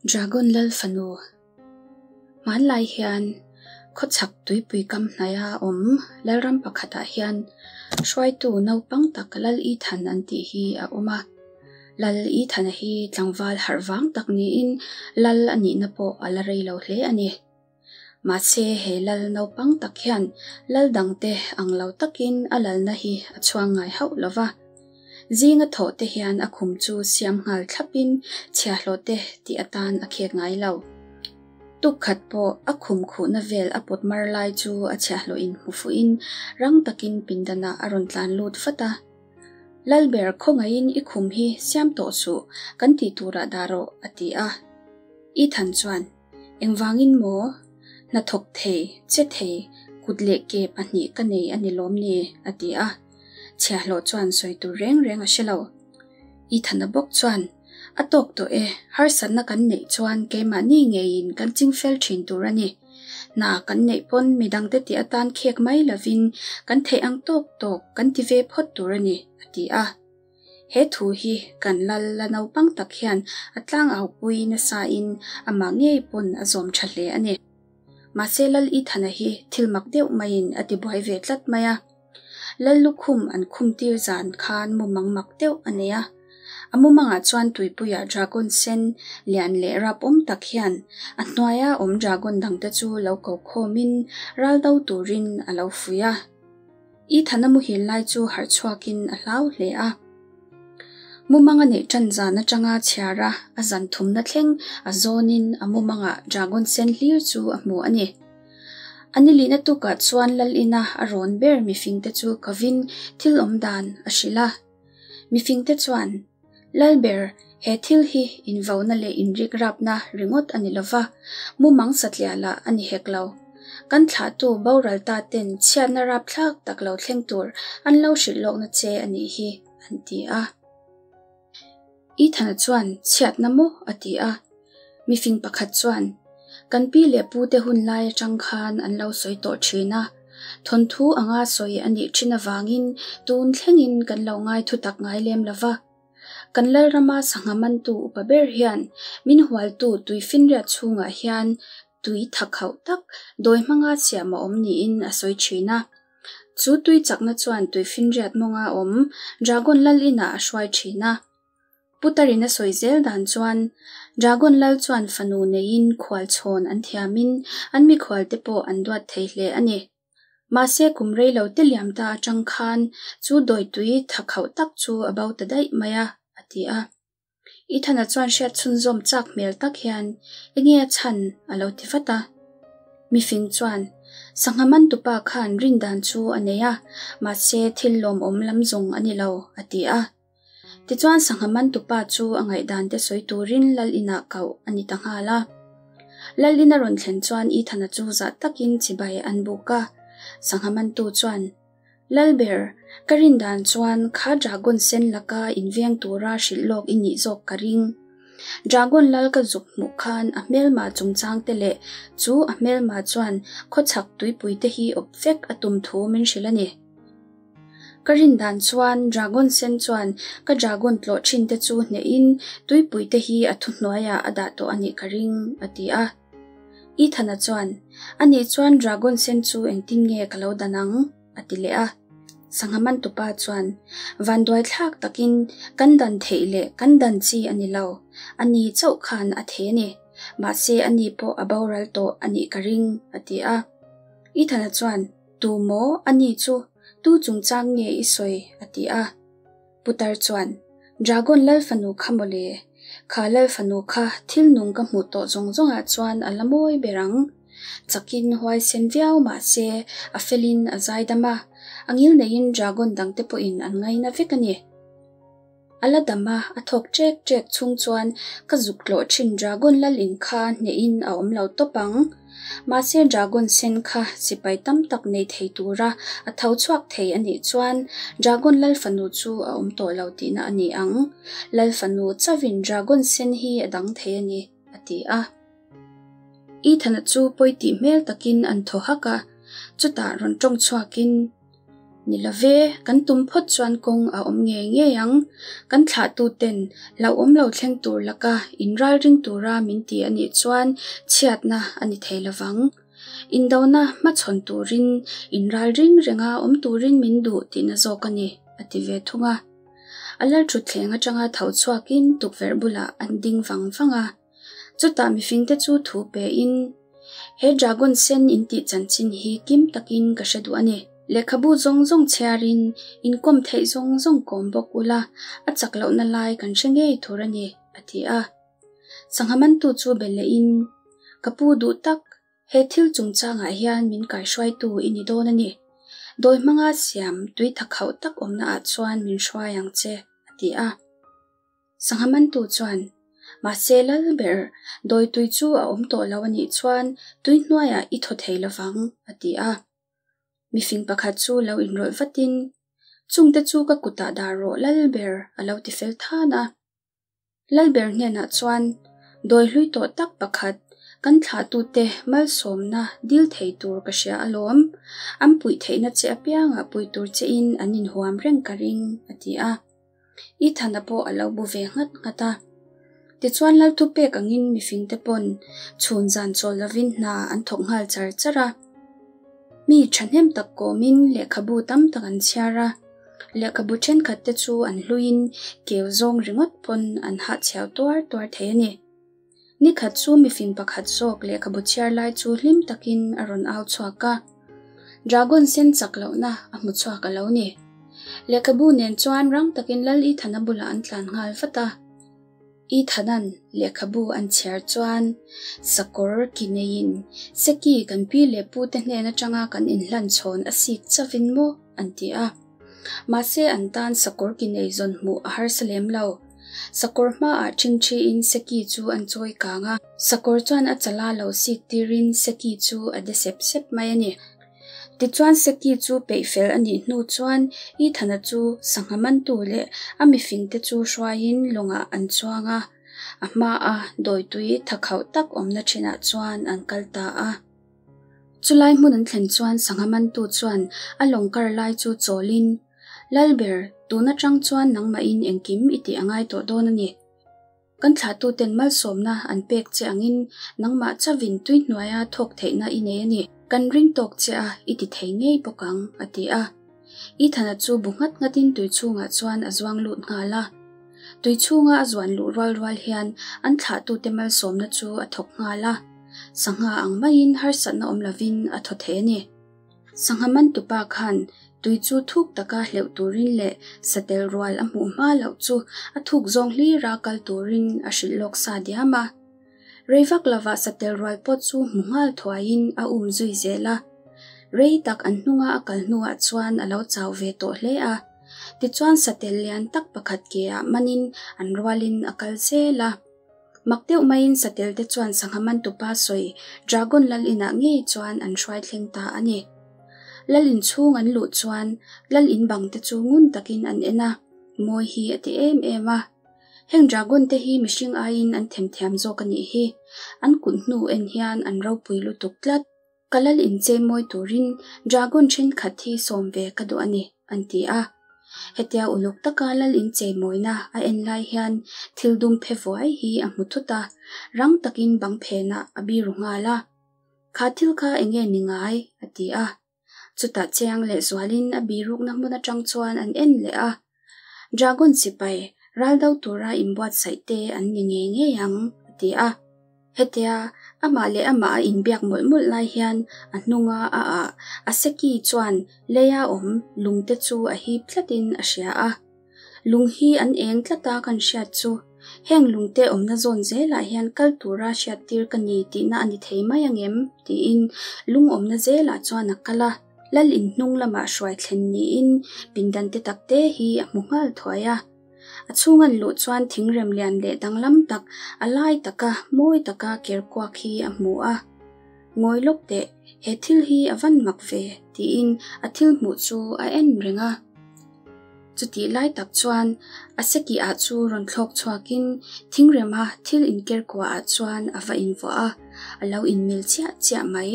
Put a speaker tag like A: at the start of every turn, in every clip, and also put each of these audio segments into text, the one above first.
A: Dragon Lal fanu Hmanlai hian khawchhak tuipui kam hnaia awm Lalram pakhatah hian hruaitu naupang tak Lal Ethan an tih hi a awm a. Lal Ethana hi tlangval harh vang tak niin Lal a nihna pawh a la rei lo hle a ni. Mahse he Lal naupang tak hian Lal dangte ang lo takin a lalna hi a chhuang ngai hauh lo va. Zinga thawh te hian a khum chu siam nghal thlapin chhiahhlawh te tih atan a khek ngai lo. Tuk khat pawh a khum khuhna vel a pawt mar lai chu a chhiahhlawh in hmu fuhin rang takin pindanah a rawn tlan lut vat a. Lalber khawngaihin i khum hi siam tawh suh, kan tih turah dah rawh, a ti a. Ethan chuan, Engvangin maw? Hnathawk thei, che thei, kut leh ke pahnih ka nei a ni lawm ni? a ti a. Chhiahhlawh chuan sawi tur reng reng a hre lo. Ethana bawk chuan, A tawk tawh e, harsatna kan neih chuan keimahni ngeiin kan ching fel thin tur a ni. Hna kan neih pawn midangte tih atan khek mai lovin kan theih ang tawk tawk kan ti ve phawt tur a ni, a ti a. He thu hi kan lal la naupang tak hian a tlangaupui nasain amah ngei pawn a zawm tha hle a ni. Mahse Lal Ethana hi thil mak deuh maiin a ti buai ve tlat mai a. Lal lukhum an khum tir zan khan mumang mak deuh a nei a. A mumangah chuan tuipuia dragon sen lian leh rapawm tak hian a hnuaia awm dragon dangte chu lo ko khawmin ral do turin a lo fuih a. Ethana muhil lai chu harh chhuakin a hlau hle a. Mumang a neih tan zan atanga chhiar a, a zan thumna thleng a zawnin a mumangah dragon sen hlir chu a hmu a ni. A nilihna tukah chuan Lal ina a rawn ber mifingte chu kovin thil awm dan a hrilh a. Mifingte chuan, Lal ber, he thil hi invauna leh inrikrapna ringawt a ni lo va, mumang satliah lah a ni hek lo. Kan thlahtu boral ta ten chhiatna rapthlak tak lo thleng tur an lo hrilh lawkna che a nih hi, an ti a. Ethana chuan, Chhiatna maw? a ti a. Mifing pakhat chuan, Kan pi leh pute hun lai atang khan an lo sawi tawh thin a, thawnthu anga sawi a nih thin avangin tun thlengin kan lo ngai thutak ngai lem lo va. Kan Lalrama sangha mantu upa ber hian min hualtu tuifinriat chhungah hian tui thakhauh tak dawi hmanga siam a awm niin a sawi thin a. Chu tui chakna chuan tuifinriat mawnga awm Dragon Lal inah a hruai thin a. Putarin a sawi zel dan chuan Dragon Lal chuan fanu neiin khual chhawn an thiamin an mikhualte pawh an duat thei hle a ni. Mahse kum rei lo te liam ta atang khan chu dawitui thakhauh tak chu a bo ta daih mai a, a ti a. Ethana chuan hriat chhunzawm chak hmel tak hian, Enge a chhan? a lo ti vat a. Mifing chuan, Sangha mantupa khan rindan chu a nei a, mahse thil lawmawm lam zawng a ni lo, a ti a. Tichuan sangha mantupa chu a ngaihdan te sawi turin Lal inah koh a ni ta nghal a. Lal in a rawn thlen chuan Ethana chu zah takin chibai an buk a. Sangha mantu chuan, Lalber, ka rindan chuan kha dragon sen laka inveng tura hrilh lawk i nih zawk ka ring. Dragon lal ka zuk hmuh khan a hmelma chungchang te leh chu a hmelma chuan khawchhak tuipui te hi awp vek a tum thu min hrilh a ni. Ka rindan chuan dragon sen chuan ka dragon tlawh thin te chu hnehin tuipui te hi a thuhnuaiah a dah tawh a nih ka ring, a ti a. Ethana chuan, A nih chuan dragon sen chu engtin nge ka lo dan ang? a ti leh a. Sangha mantupa chuan, Vanduai thlak takin kan dan theih leh kan dan chi a ni lo, a ni chauh khan a thei a ni. Mahse a ni pawh a boral tawh a nih ka ring, a ti a. Ethana chuan, Tu maw? A ni chu tu chungchang nge i sawi? a ti a. Putar chuan, Dragon lal fanu kha mawle, kha lal fanu kha thil nung ka hmuh tawh zawng zawngah chuan a la mawi ber ang. Chakin huaisen viau mah se a felin a zaidam a, a ngil neiin dragon dangte pawhin an ngaina vek a ni. A la dam a, a thawk ṭek ṭek chhung chuan ka zuk tlawh ṭhin dragon lal in kha hnehin a awm lo tawp ang. Mahse dragon sen kha sipai tam tak nei thei tura a tho chhuak thei a nih chuan dragon lal fanu chu a awm tawh lo tihna a ni ang. Lal fanu chauhin dragon sen hi a dang thei a ni, a ti a. Ethana chu pawi tih hmel takin an thaw hak a, chutah rawn tawng chhuakin. Ni love, kan tum phawt chuan kawng a awm ngei ngei ang. Kan thlahtuten hlauhawm lo thleng tur laka inralring tura min ti a nih chuan chhiatna a ni thei lovang. Indona hmachhawn turin inralring renga awm turin min duh tihna zawk a ni, a ti ve thung a. A lalthutthleng atanga tho chhuakin tukverh bulah an ding vang vang a. Chutah mifingte chu thu pein, He dragon sen intih chanchin hi kim takin ka hre duh a ni. Lehkhabu zawng zawng chhiarin inkawm theih zawng zawng kawm bawk ula, a chak lohna lai kan hre ngei thur a ni, a ti a. Sangha mantu chu be lehin, Ka pu duh tak, he thil chungchangah hian min kaihruaitu i ni dawn a ni. Dawi hmanga siam tui tha khauh tak awmnaah chuan min hruai ang che, a ti a. Sangha mantu chuan, Mahse lal ber, dawi tui chu a awm tawh lo a nih chuan tui hnuaiah i thaw thei lovang, a ti a. Mifing pakhat chu lo inrawlh vatin, Chungte chu ka kutah dah rawh lal ber, a lo ti fel than a. Lal ber hnenah chuan, Dawi hlui tawh tak pakhat, kan thlahtute malsawmna dil thei tur ka hria alawm. An puih theihna che apiangah pui tur chein an inhuam reng ka ring, a ti a. Ethana pawh a lo bu ve nghat nghat a. Tichuan Lalthu pek angin mifingte pawn chhun zan chawl lovin hna an thawk nghal char char a. Mi thahnem tak kawmin lehkhabu tam tak an chhiar a. Lehkhabu thenkhat te chu an hluiin keu zawng ringawt pawn an hahchhiau tuar tuar thei a ni. Nikhat chu mifing pakhat zawk lehkhabu chhiar lai chu hlim takin a rawn au chhuak a. Dragon sen chak lohna a hmu chhuak a lo ni. Lehkhabu nen chuan rang takin Lal Ethana bulah an tlan nghal vat a. Ethana'n lehkhabu an chhiar chuan sakawr ki neiin Seki kan pi leh pu te hnen atanga kan inhlan chhawn a sik chavin maw an ti a. Mahse an tan sakawr ki nei zawn hmuh a harsa lem lo. Sakawr hmaah ṭhingṭhiin Seki chu an chawi kang a. Sakawr chuan a chala lo sik tirin Seki chu a de sep sep mai a ni. Tichuan Seki chu peih fel a nih hnu chuan Ethana chu sangha mantu leh a mifingte chu hruaiin lawngah an chuang a, a hmaa dawitui thakhauh tak awmna ṭhinah chuan an kal ta a. Chulai hmun an thlen chuan sangha mantu chuan a lawng kar lai chu chawlin, Lalber, tun atang chuan nangmahin engkim i tih a ngai tawh dawn a ni. Kan thlahtuten malsawmna an pek che angin nangmah chavin tui hnuaia thawk theihna i nei a ni. Kan ring tawk che a, i ti thei ngei bawk ang, a ti a. Ethana chu bu nghat nghatin tui chhungah chuan a zuang lut nghal a. Tui chhunga a zuan luh rual rual hian an thlahtute malsawmna chu a thawk nghal a. Sangha ang maiin harsatna awm lovin a thaw thei a ni. Sangha mantupa khan tui chu thuk taka hleuh turin leh satel rual a hmuh hma loh chu a thuk zawng hlira kal turin a hrilh lawk sa diam a. Rei vak lovah satel rual pawh chu hmu nghal thuaiin a um zui zel a. Rei tak an hnunga a kal hnuah chuan a lo chau ve tawh hle a. Tichuan satel lian tak pakhat keah manin an rualin a kal zel a. Mak deuh maiin satel te chuan sangha mantupa sawi Dragon lal inah ngei chuan an hruai thleng ta a ni. Lal in chhung an luh chuan lal in bang te chu ngun takin an en a, mawi hi a ti em em a. Heng Dragon te hi mihring aiin an themthiam zawk a nih hi, an kut hnu en hian an ropui lutuk tlat. Ka lal inchei mawi turin dragon thenkhat hi sawm ve ka duh a ni, an ti a. Hetia uluk taka lal inchei mawina a en lai hian thil dum phe vuai hi a hmu thut a, rang takin bang phenah a biru nghal a. Kha thil kha enge ni ngai? a ti a. Chutah chiang leh zualin a birukna hmun atang chuan an en leh a. Dragon sipai ral do tura inbuatsaih te an ni ngei ngei ang, a ti a. Hetia amah leh amah a inbiak mawlh mawlh lai hian a hnunga a ah a seki chuan leia awm lungte chu a hip tlatin a hria a. Lung hi an eng tlat a kan hriat chu heng lungte awmna zawn zelah hian kal tura hriattir ka ni tihna a ni thei mai angem tiin lung awmna zelah chuan a kal a. Lal in hnung lamah hruai thlen niin pindan te tak te hi a hmu nghal thuai a. A chhung an luh chuan thingrem lian leh danglam tak a lai taka mawi taka ker kuak hi a hmu a. Ngawi lawk teh, he thil hi a van mak ve tiin a thil hmuh chu a en reng a. Chutih lai tak chuan a seki ah chu rawn thlawk chhuakin thingrema thil inker kuah ah chuan a va invuah a, a lo inmil chiah chiah mai.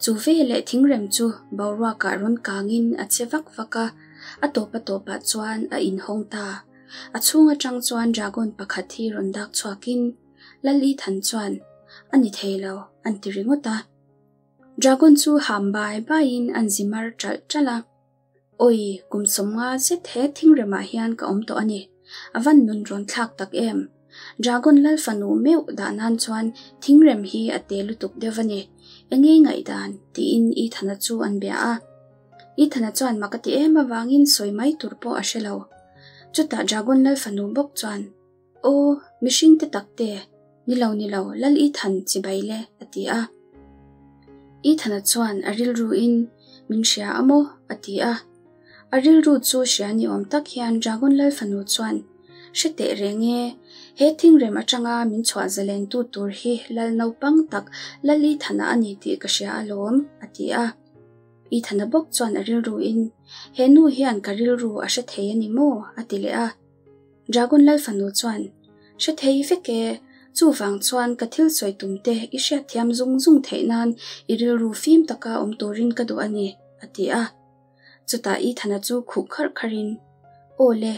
A: Chu veleh thingrem chu boruakah rawn kangin a che vak vak a, a tawp a tawpah chuan a inhawng ta. A chhung atang chuan dragon pakhat hi rawn dak chhuakin Lal Ethan chuan, A ni thei lo, an ti ringawt a. Dragon chu ham bai baiin an zi mar ṭalh ṭalh a. Awi, kum 50 zet he thingremah hian ka awm tawh a ni. A van nun rawn thlak tak em? Dragon lal fanu meuh dah nan chuan thingrem hi a te lutuk deuh a ni. Engei ngaihdan? tiin Ethana chu an bia a. Ethana chuan mak a ti em avangin sawi mai tur pawh a hre lo. Chutah Dragon lal fanu bawk chuan. Aw, mihring te tak te, ni lo ni lo, Lal Ethan chibai le, a ti a. Ethana chuan a rilruin, Min hria a maw? a ti a. A rilru chu hria ni awm tak hian Dragon Lal fanu chuan, Hre teh reng e, he thingrem atanga min chhuah zalentu tur hi Lal naupang tak Lal Ethana a ni tih ka hria alawm, a ti a. Ethana bawk chuan a rilruin, He nu hian ka rilru a hre thei a ni maw? a ti leh a. Dragon Lal fanu chuan, Hre thei vek e, chuvang chuan ka thil sawi tum te i hriatthiam zung zung theih nan i rilru fim taka awm turin ka duh a ni, a ti a. Chutah Ethana chu khuh kharh kharhin, Aw le,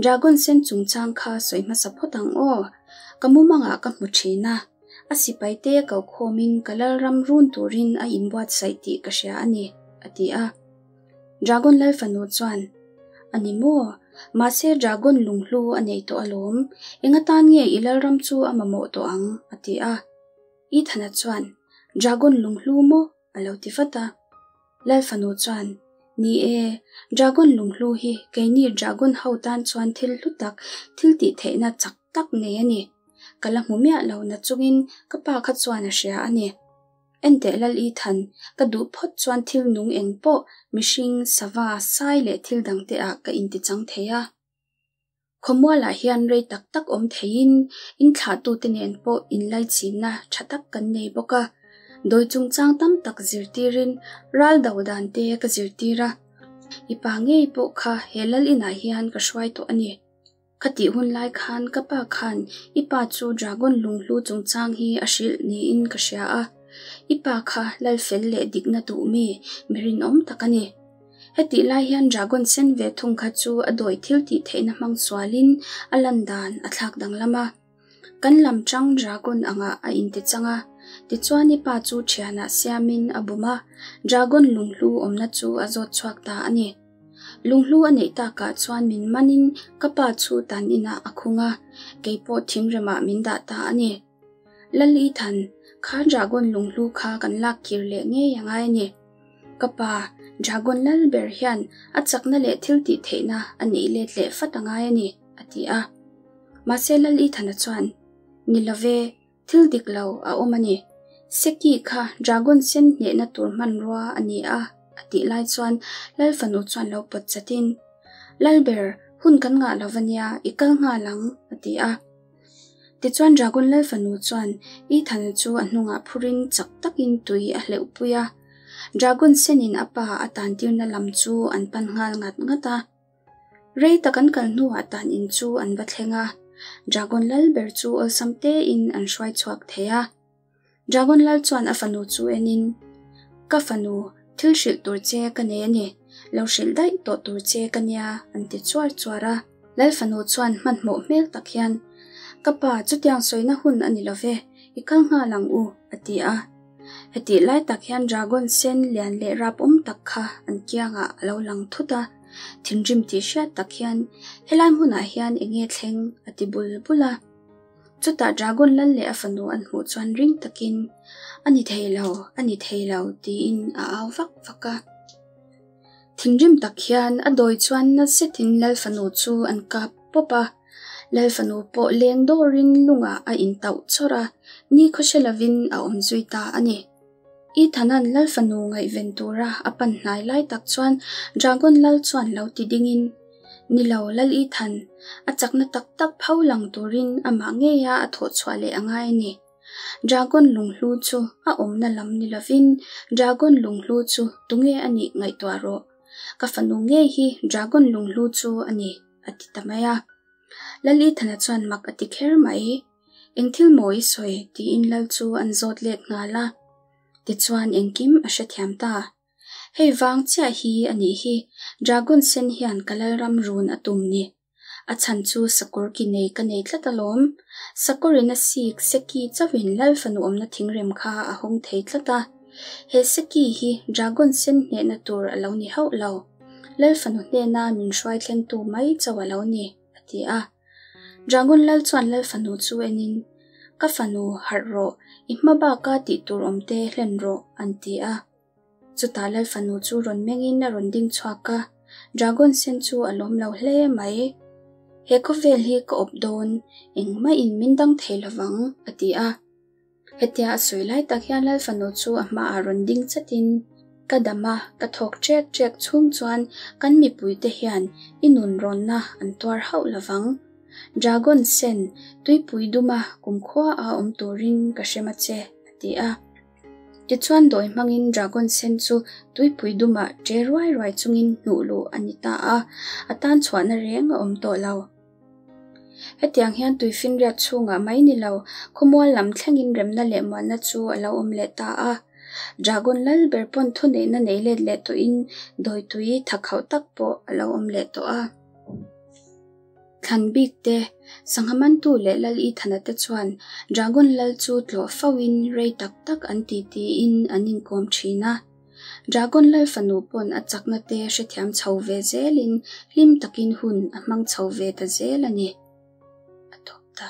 A: Dragon sen chungchang kha sawi hmasa phawt ang aw, ka mumangah ka hmu thin a, a sipai te ko khawmin ka lalram run turin a inbuatsaih tih ka hria a ni, a ti a. Dragon Lal fanu chuan, A ni maw? Mahse Dragon lunghlu a nei tawh alawm. Eng atan nge i lalram chu a mamawh tawh ang? a ti a. Ethana chuan, Dragon lunghlu maw? a lo ti vat a. Lal fanu chuan, Ni e, Dragon lunghlu hi keini Dragon ho tan chuan thil hlu tak, thil tih theihna chak tak nei a ni. Ka la hmu miah lo na chungin ka pa kha chuan a hria a ni. Enteh Lal Ethan, ka duh phawt chuan thil nung eng pawh, mihring, sava, sai leh thil dangte ah ka intichang thei a. Khawmualah hian rei tak tak awm theiin inthlahtute nen pawh inlaichinna tha tak kan nei bawk a. Dawi chungchang tam tak zirtirin ral do dan te ka zirtir a. I pa ngei pawh kha he Lal inah hian ka hruai tawh a ni. Ka tih hun lai khan ka pa khan i pa chu Dragon lunghlu chungchang hi a hrilh niin ka hria a, i pa kha lal fel leh dikna duh mi, mi rinawm tak a ni. Hetih lai hian Dragon sen ve thung kha chu a dawi thil tih theihna hmang sualin a lan dan a thlak danglam a. Kan lam chang Dragon angah a inti chang a, tichuan i pa chu thianah siamin a bum a, Dragon lunghlu awmna chu a zawt chhuak ta a ni. Lunghlu a neih takah chuan min manin ka pa chu tan inah a khung a, kei pawh thingremah min dah ta a ni. Lal Ethan, kha Dragon lunghlu kha kan lak kir leh ngei a ngai a ni. Ka pa, Dragon lal ber hian a chakna leh thil tih theihna a neih let leh fat a ngai a ni, a ti a. Mahse Lal Ethana chuan, Ni love, Thil dik lo a awm a ni. Seki kha dragon sen hnehna tur hmanrua a ni a, a tih lai chuan Lal fanu chuan lo pawt chatin, Lalber, hun kan ngah lo va nia, i kal nghal ang, a ti a. Tichuan dragon Lal fanu chuan Ethan chu a hnungah phurin chak takin tui a hleuh pui a. Dragon senin a pa a tantirna lam chu an pan nghal ngat ngat a. Rei tak an kal hnuah tan in chu an va thleng a, Dragon lal ber chu awlsam tein an hruai chhuak thei a. Dragon lal chuan a fanu chu enin, Ka fanu, thil hrilh tur che ka nei a ni, lo hrilh daih tawh tur che ka nia, an ti chuar chuar a. Lal fanu chuan hmanhmawh hmel tak hian, Ka pa, chutiang sawina hun a ni lo ve, i kal nghal ang u, a ti a. Hetih lai tak hian dragon sen lian leh rap awm tak kha an kiangah a lo lang thut a, thinrim tih hriat tak hian helai hmunah hian eng nge thleng a ti bul bul a. Chutah dragon lal leh a fanu an hmuh chuan ring takin, A ni thei lo, a ni thei lo tiin a au vak vak a. Thinrim tak hian a dawi chuan na zetin lal fanu chu an kap pawp a. Lal fanu pawh leng dawrin lungah a intauh chawrh a, nikhaw hre lovin a awm zui ta a ni. Ethan-a'n lal fanu ngaihven tura a pan hnai lai tak chuan Dragon lal chuan lo ti dingin, Ni lo, Lal Ethan, a chakna tak tak pho lang turin amah ngeia a thawh chhuah leh a ngai a ni. Dragon lunghlu chu a awmna lam ni lovin Dragon lunghlu chu tunge a nih ngaihtuah rawh. Ka fanu ngei hi Dragon lunghlu chu a ni, a ti ta mai a. Lal Ethana chuan mak a ti kher mai. Eng thil maw i sawi? tiin Lal chu an zawt let nghal a. Tichuan engkim a hrethiam ta. Hei vang chiah hi a nih hi Dragon sen hian ka lalram run a tum ni. A chhan chu sakawr ki nei ka nei tlat alawm. Sakawrin a sik seki chauhin lal fanu awmna thingrem kha a hawng thei tlat a. He seki hi Dragon sen hnehna tur a lo ni hauh lo. Lal fanu hnena min hruai thlengtu mai chauh a lo ni, a ti a. Dragon lal chuan lal fanu chu enin, Ka fanu, harh rawh, i hma baka tih tur awmte hlen rawh, an ti a. Chutah lal fanu chu rawn mengin a rawn ding chhuak a, Dragon sen chu a lawm lo hle mai. He khawvel hi ka awp dawn, engmahin min dang thei lovang, a ti a. Hetia a sawi lai tak hian lal fanu chu a hmaah rawn ding chatin, Ka dam a, ka thawk ṭek ṭek chhung chuan kan mipuite hian i nun rawnna an tuar hauh lovang. Dragon sen, tuipui duma kumkhua a awm turin ka hrem a che, a ti a. Tichuan dawi hmangin dragon sen chu tuipui dumah ṭe ruai ruai chungin hnuh luh a ni ta a, a tan chhuahna reng a awm tawh lo. Hetiang hian tuifinriat chhungah mai ni lo, khawmual lam thlengin remna leh muanna chu a lo awm leh ta a. Dragon lal ber pawn thuneihna nei let leh tawhin dawi tui thakhauh tak pawh a lo awm leh tawh a. Thlan bik te, sangha mantu leh Lal Ithana te chuan Dragon lal chu tlawh fo in rei tak tak an ti tiin an inkawm thin a. Dragon lal fanu pawn a chakna te hrethiam chho ve zel in hlim takin hun a hmang chho ve ta zel a ni. A tawp ta.